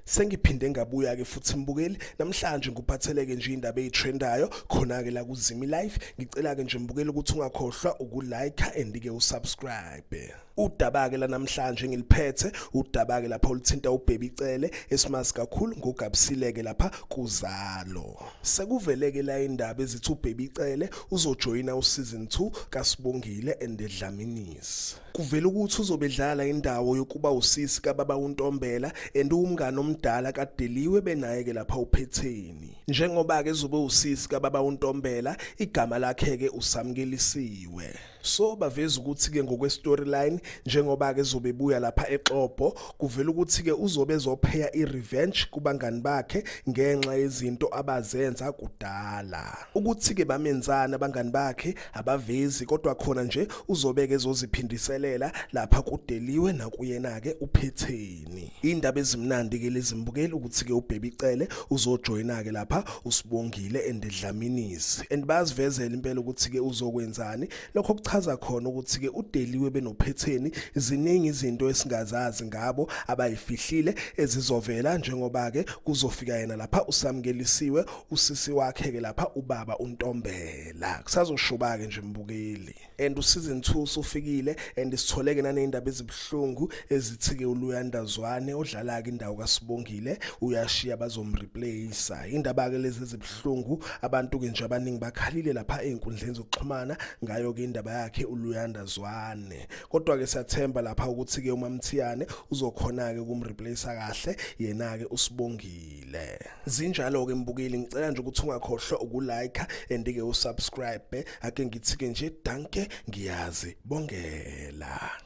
Sengiphinde ngabuya-ke futhi mbukeli, namhlanje ngikuphatheleke nje indaba eyitrendayo khona-ke la kuZimi Life. Ngicela-ke nje mbukeli ukuthi ungakhohlwa ukulike and-ke usubscribe. Udaba-ke lanamhlanje ngiliphethe, udaba-ke lapha oluthinta uBaby Cele esimazi kakhulu ngoGabisile-ke lapha kuzalo. Sekuveleke la indaba ezithi uBaby Cele uzojoyina useason 2 kaSibongile and the Dlaminis. Kuvela ukuthi uzobe edlala indawo yokuba usisi kababa uNtombela and uwumngane omdala kaDeliwe benaye-ke lapha uPhetheni. Njengoba-ke ezobe usisi kababa uNtombela, igama lakhe-ke uSamkelisiwe. So baveza ukuthi-ke ngokwe-storyline njengoba-ke ezobe ebuya lapha eXobho, kuvela ukuthi-ke uzobe ezopheya i-revenge kubangani bakhe ngenxa yezinto abazenza kudala. Ukuthi-ke bamenzani abangani bakhe abavezi kodwa khona nje uzobeke ezoziphindiselela lapha kuDeliwe nakuyena-ke uPhetheni. Indaba ezimnandi-ke lezi mbukeli ukuthi-ke uBaby Cele uzojoyina-ke lapha uSibongile and Dlaminis and bayazivezela impela ukuthi-ke uzokwenzani. Lokho kuchaza khona ukuthi-ke uDeliwe benoPhetheni ziningi izinto esingazazi ngabo abayifihlile ezizovela njengoba-ke kuzofika yena lapha uSamukelisiwe usisi wakhe-ke lapha ubaba uNtombela. La kusazoshuba-ke nje mbukeli and useason 2 usufikile and sitholeke naney'ndaba ezibuhlungu ezithi-ke uLuyanda Zwane odlala-ke indawo kaSibongile uyashiya bazomreplace. Indaba-ke lezi ezibuhlungu abantu-ke nje abaningi bakhalile lapha ey'nkundleni zokuxhumana ngayo-ke indaba yakhe uLuyanda Zwane. Kodwa-ke siyathemba lapha ukuthi-ke uMaMthiyane uzokhona-ke ukumreplace kahle yena-ke uSibongile. Zinjalo-ke mbukeli, ngicela nje ukuthi ungakhohlwa ukulike and-ke usubscribe. Ake ngithi-ke nje danke, ngiyazi bongela.